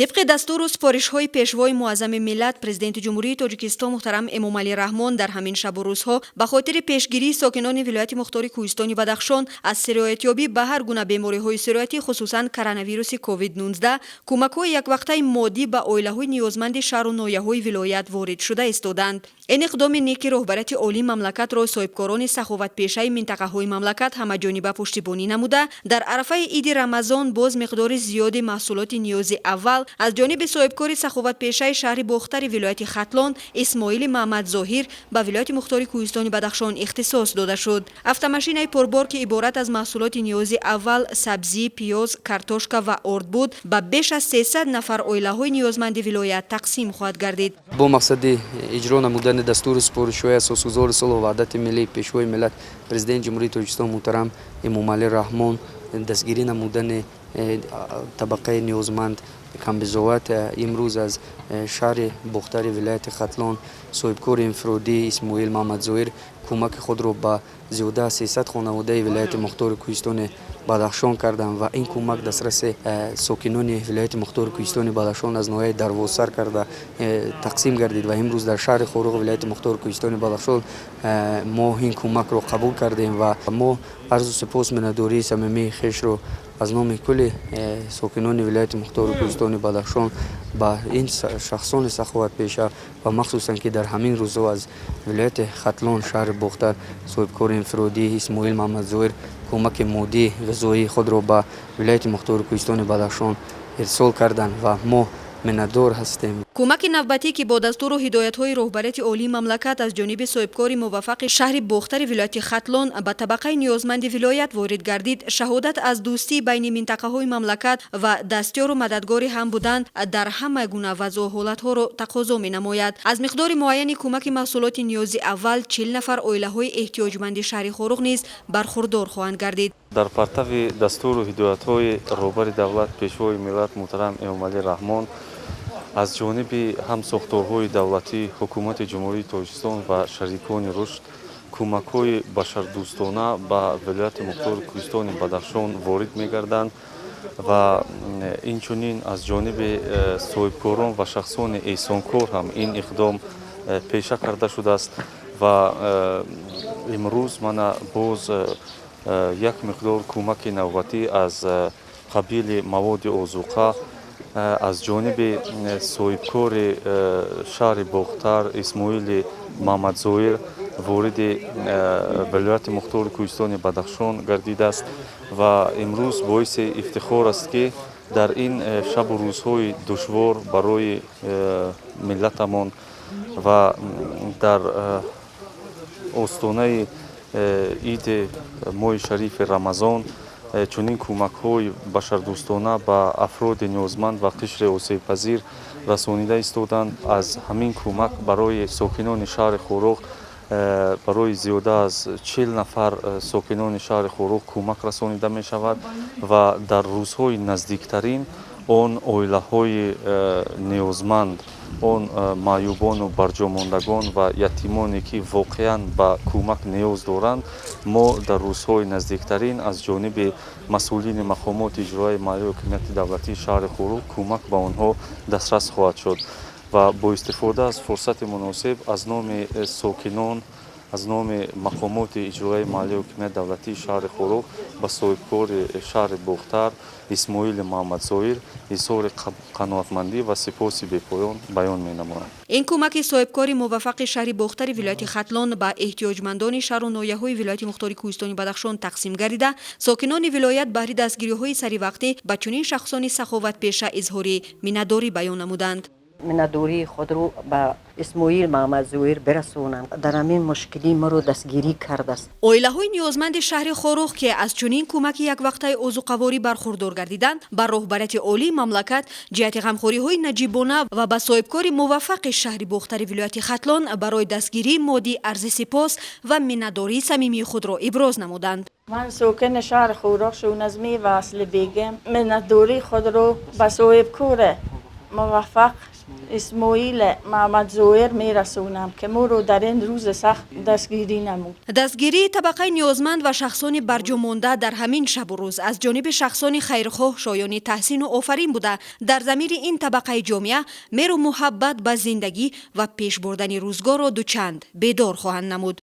Тибқи дастуру супоришҳои Пешвои Муаззами миллат, Президенти Ҷумҳурии Тоҷикистон муҳтарам Эмомалӣ Раҳмон, дар ҳамин шабу рӯзҳо ба хотири пешгирии сокинони вилояти мухтори Кӯҳистони Бадахшон аз сироятёбӣ ба ҳар гуна бемориҳои сироятӣ, хусусан коронавируси COVID-19, кӯмакҳои яквақтаи моддӣ ба оилаҳои ниёзманди шаҳру ноҳияҳои вилоят ворид шуда истоданд. Ин иқдоми неки роҳбарияти олии мамлакатро соҳибкорони саховатпешаи минтақаҳои мамлакат ҳамаҷониба пуштибонӣ намуда, дар арафаи иди Рамазон боз миқдори зиёди маҳсулоти ниёзи аввал аз ҷониби соҳибкори саховатпешаи шаҳри Бохтари вилояти Хатлон Исмоили Маҳмадзоҳир ба вилояти мухтори Кӯҳистони Бадахшон ихтисос дода шуд. Автомашинаи пурбор, ки иборат аз маҳсулоти ниёзи аввал, сабзӣ, пиёз, картошка ва орд буд, ба беш аз 300 нафар оилаҳои ниёзманди вилоят тақсим хоҳад гардид. Бо мақсади иҷро намудани дастуру супоришҳои Асосгузори сулҳу ваҳдати миллӣ, Пешвои миллат, Президенти Ҷумҳурии Тоҷикистон муҳтарам Эмомалӣ Раҳмон, дастгирӣ намудани табақаи ниёзманд, камбизоат, имрӯз аз шаҳри Бохтари вилояти Хатлон соҳибкори инфиродӣ Исмоил Маҳмадзоҳир кӯмаки худро ба зиёда аз 300 хонаводаи вилояти мухтори Кӯҳистони Бадахшон карданд ва ин кӯмак дастраси сокинони вилояти мухтори Кӯҳистони Бадахшон аз ноҳияи Дарвозсар карда тақсим гардид. Ва имрӯз дар шаҳри Хоруғ, вилояти мухтори Кӯҳистони Бадахшон, мо ин кӯмакро қабул кардем ва мо арзу сипос, миннатдории самимии хешро аз номи кулли сокинони вилояти мухтори Кӯҳистони Бадахшон ба ин шахсони саховатпеша ва махсусан ки дар ҳамин рӯзҳо аз вилояти Хатлон, шаҳри Бохтар, соҳибкори инфиродӣ Исмоил Маҳмадзоҳир кӯмаки моддии ғизоии худро ба вилояти мухтори Кӯҳистони Бадахшон ирсол карданд ва мо миннатдор ҳастем. Кӯмаки навбатӣ, ки бо дастуру ҳидоятҳои роҳбарияти олии мамлакат аз ҷониби соҳибкори муваффақи шаҳри Бохтари вилояти Хатлон ба табақаи ниёзманди вилоят ворид гардид, шаҳодат аз дӯстии байни минтақаҳои мамлакат ва дастёру мададгори ҳам будан дар ҳама гуна вазъу ҳолатҳоро тақозо менамояд. Аз миқдори муайяни кӯмаки маҳсулоти ниёзи аввал 40 нафар оилаҳои эҳтиёҷманди шаҳри Хоруғ низ бархурдор хоҳанд гардид. Дар партави дастуру ҳидоятҳои роҳбари давлат, Пешвои миллат муҳтарам Эмомалӣ Раҳмон, аз ҷониби ҳам сохторҳои давлатӣ, Ҳукумати Ҷумҳурии Тоҷикистон ва шарикони рушд кӯмакҳои башардӯстона ба вилояти мухтори Кӯҳистони Бадахшон ворид мегарданд ва инчунин аз ҷониби соҳибкорон ва шахсони эҳсонкор ҳам ин иқдом пеша карда шудааст. Ва имрӯз мана боз як миқдор кӯмаки навбатӣ аз қабили маводи озуқа аз ҷониби соҳибкори шаҳри Бохтар Исмоили Маҳмадзоҳир вориди вилояти мухтори Кӯҳистони Бадахшон гардидааст. Ва имрӯз боиси ифтихор аст, ки дар ин шабу рӯзҳои душвор барои миллатамон ва дар остонаи иди моҳи шарифи Рамазон чунин кӯмакҳои башардӯстона ба афроди ниёзманд ва қишри осебпазир расонида истоданд. Аз ҳамин кӯмак барои сокинони шаҳри Хоруғ, барои зиёда аз 40 нафар сокинони шаҳри Хоруғ кӯмак расонида мешавад ва дар рӯзҳои наздиктарин он оилаҳои ниёзманд, он маъюбону барҷомондагон ва ятимоне, ки воқеан ба кӯмак ниёз доранд, мо дар рӯзҳои наздиктарин аз ҷониби масъулини мақомоти иҷроияи маҳаллии ҳокимияти давлатии шаҳри Хоруғ кӯмак ба онҳо дастрас хоҳад шуд. Ва бо истифода аз фурсати муносиб аз номи сокинон, аз номи мақомоти иҷроияи маҳаллии ҳокимияти давлатии шаҳри Хоруғ ба соҳибкори шаҳри Бохтар Исмоили Муҳаммадзоҳир изҳори қаноатмандӣ ва сипоси бепоён баён менамоям. Ин кӯмаки соҳибкори муваффақи шаҳри Бохтари вилояти Хатлон ба эҳтиёҷмандони шаҳру ноҳияҳои вилояти мухтори Кӯҳистони Бадахшон тақсим гардида, сокинони вилоят баҳри дастгириҳои саривақтӣ ба чунин шахсони саховатпеша изҳори миннатдорӣ баён намуданд. Миннатдории худро ба Исмоил Маҳмадзоҳир бирасонам, дар ҳамин мушкилӣ маро дастгирӣ кардааст. Оилаҳои ниёзманди шаҳри Хоруғ, ки аз чунин кӯмаки яквақтаи озуқаворӣ бархурдор гардиданд, ба роҳбарияти олии мамлакат ҷиҳати ғамхориҳои наҷибона ва ба соҳибкори муваффақи шаҳри Бохтари вилояти Хатлон барои дастгирии моддӣ арзи сипос ва миннатдории самимии худро иброз намуданд. Ман сокини шаҳри Хоруғ Шуназмӣ ва Асли Бегим миннатдории худро ба соҳибкори муваффақ Исмоил Муҳаммадзоҳир мерасонам, ки моро дар ин рӯзи сахт дастгирӣ намуд. Дастгирии табақаи ниёзманд ва шахсони барҷомонда дар ҳамин шабу рӯз аз ҷониби шахсони хайрхоҳ шоёни таҳсину офарин буда, дар замири ин табақаи ҷомеа меҳру муҳаббат ба зиндагӣ ва пеш бурдани рӯзгорро дучанд бедор хоҳанд намуд.